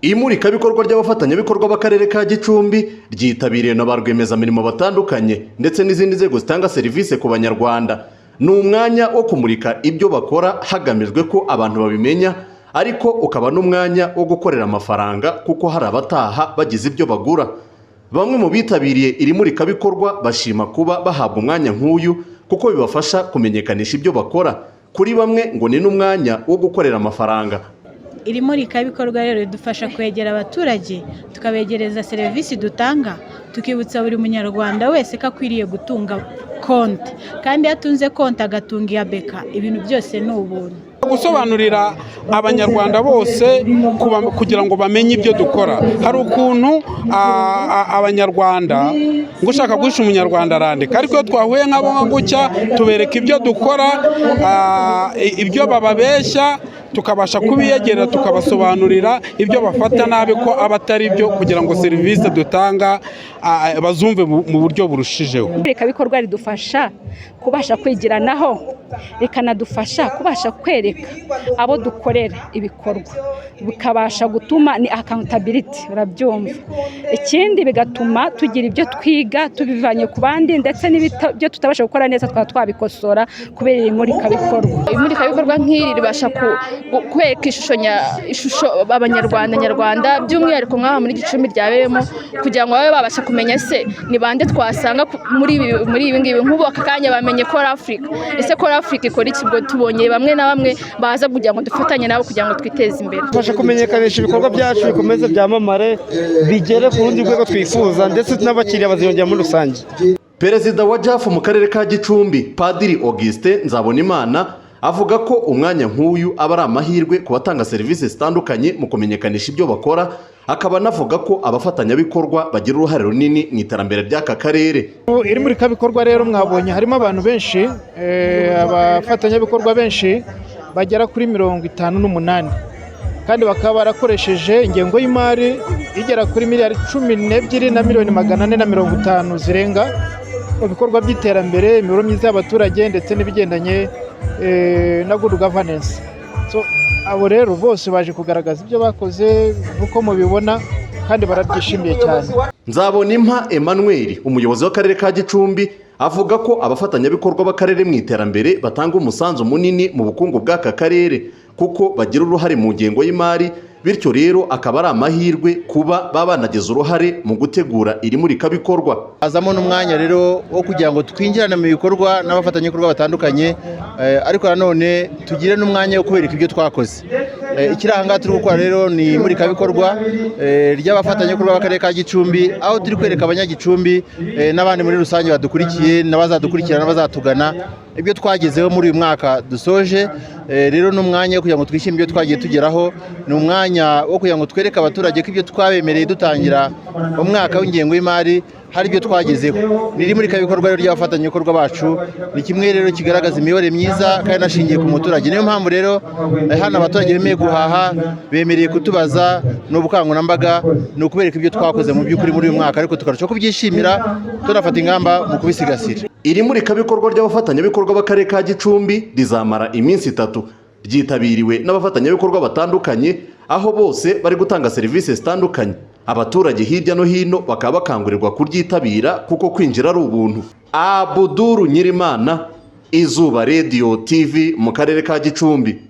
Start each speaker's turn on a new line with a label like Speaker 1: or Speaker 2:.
Speaker 1: Imurikabikorwa ry'abafatanyabikorwa b'akarere ka Gicumbi ryitabiriwe na ba rwiyemezamirimo batandukanye ndetse n'izindi nzego zitanga serivisi ku Banyarwanda. Ni umwanya wo kumurika ibyo bakora hagamijwe ko abantu babimenya, ariko ukaba n'umwanya wo gukorera amafaranga kuko hari abataha bagize ibyo bagura. Bamwe mu bitabiriye iri murikabikorwa bashima kuba bahabwa umwanya nk'uyu kuko bibafasha kumenyekanisha ibyo bakora. Kuri bamwe ngo ni n'umwanya wo gukorera amafaranga.
Speaker 2: Iri murikabikorwa rero ridufasha kwegera abaturage, tukabegereza serivisi dutanga, tukibutsa buri munyarwanda wese ko akwiriye gutunga konti, kandi iyo atunze konti agatunga iya BK, ibintu byose ni ubuntu.
Speaker 3: Gusobanurira abanyarwanda bose kugira ngo bamenye ibyo dukora. Hari ukuntu abanyarwanda ngo ushaka guhisha umunyarwanda arandika, ariko iyo twahuye nk'abo nka gutya tubereka ibyo dukora, ibyo bababeshya tukabasha kubiyegera, tukabasobanurira ibyo bafata nabi ko aba atari byo, kugira ngo serivisi dutanga bazumve mu buryo burushijeho.
Speaker 4: Imurikabikorwa ridufasha kubasha kwigiranaho, rikanadufasha kubasha kwereka abo dukorera ibikorwa, bikabasha gutuma ni accountability, urabyumva. Ikindi bigatuma tugira ibyo twiga tubivanye ku bandi, ndetse n'ibyo tutabasha gukora neza twaba twabikosora kubera iri murikabikorwa.
Speaker 5: Imurikabikorwa nk'iri ribasha kwereka ishusho abanyarwanda nyarwanda, by'umwihariko nk'aha muri Gicumbi ryabereyemo, kugira ngo babe babasha kumenya se ni bande twasanga muri ibi ngibi. Nk'ubu aka kanya bamenye Kora Africa. Ese Kora Africa ikora iki? Ubwo tubonye bamwe na bamwe baza kugira ngo dufatanye nabo kugira ngo twiteze imbere.
Speaker 6: Bifasha kumenyekanisha ibikorwa byacu, bikomeze byamamare, bigere ku rundi rwego twifuza, ndetse n'abakiriya baziyongera muri rusange.
Speaker 1: Perezida wa JAF mu karere ka Gicumbi, Padiri Augustin Nzabonimana, avuga ko umwanya nk'uyu aba ari amahirwe ku batanga serivisi zitandukanye mu kumenyekanisha ibyo bakora, akaba anavuga ko abafatanyabikorwa bagira uruhare runini mu iterambere ry'aka karere.
Speaker 7: Iri murikabikorwa rero mwabonye harimo abantu benshi, abafatanyabikorwa benshi bagera kuri 58, kandi bakaba barakoresheje ingengo y'imari igera kuri miliyari 12 na miliyoni 450 zirenga mu bikorwa by'iterambere, imibereho myiza y'abaturage ndetse n'ibigendanye na good governance. So, abo rero bose baje kugaragaza ibyo bakoze nk'uko mubibona, kandi barabyishimiye cyane.
Speaker 1: Nzabonimpa Emmanuel, umuyobozi w'akarere ka Gicumbi, avuga ko abafatanyabikorwa b'akarere mu iterambere batanga umusanzu munini mu bukungu bw'aka karere kuko bagira uruhare mu ngengo y'imari, bityo rero akaba ari amahirwe kuba baba banagize uruhare mu gutegura iri murikabikorwa.
Speaker 8: Hazamo n'umwanya rero wo kugira ngo twinjirane mu bikorwa n'abafatanyabikorwa batandukanye, ariko nanone tugire n'umwanya wo kubereka ibyo twakoze. Ikiri aha ngaha turi gukora rero ni imurikabikorwa ry'abafatanyabikorwa b'akarere ka Gicumbi, aho turi kwereka abanyagicumbi n'abandi muri rusange badukurikiye n'abazadukurikira n'abazatugana ibyo twagezeho muri uyu mwaka dusoje. Rero ni umwanya wo kugira ngo twishime ibyo twagiye tugeraho, ni umwanya wo kugira ngo twereke abaturage ko ibyo twabemereye dutangira umwaka w'ingengo y'imari hari ibyo twagezeho. Ni imurikabikorwa rero ry'abafatanyabikorwa bacu, ni kimwe rero kigaragaza imiyoborere myiza kandi inashingiye ku muturage. Niyo mpamvu rero hano abaturage bemeye guhaha, bemereye kutubaza, ni ubukangurambaga, ni ukubereka ibyo twakoze mu by'ukuri muri uyu mwaka, ariko tukarushaho kubyishimira tunafata ingamba mu kubisigasira.
Speaker 1: Iri murikabikorwa ry'abafatanyabikorwa b'akarere ka Gicumbi rizamara iminsi 3, ryitabiriwe n'abafatanyabikorwa batandukanye, aho bose bari gutanga serivisi zitandukanye. Abaturage hirya no hino bakaba bakangurirwa kuryitabira kuko kwinjira ari ubuntu. Abuduru Nyirimana, Izuba Radio TV mu karere ka Gicumbi.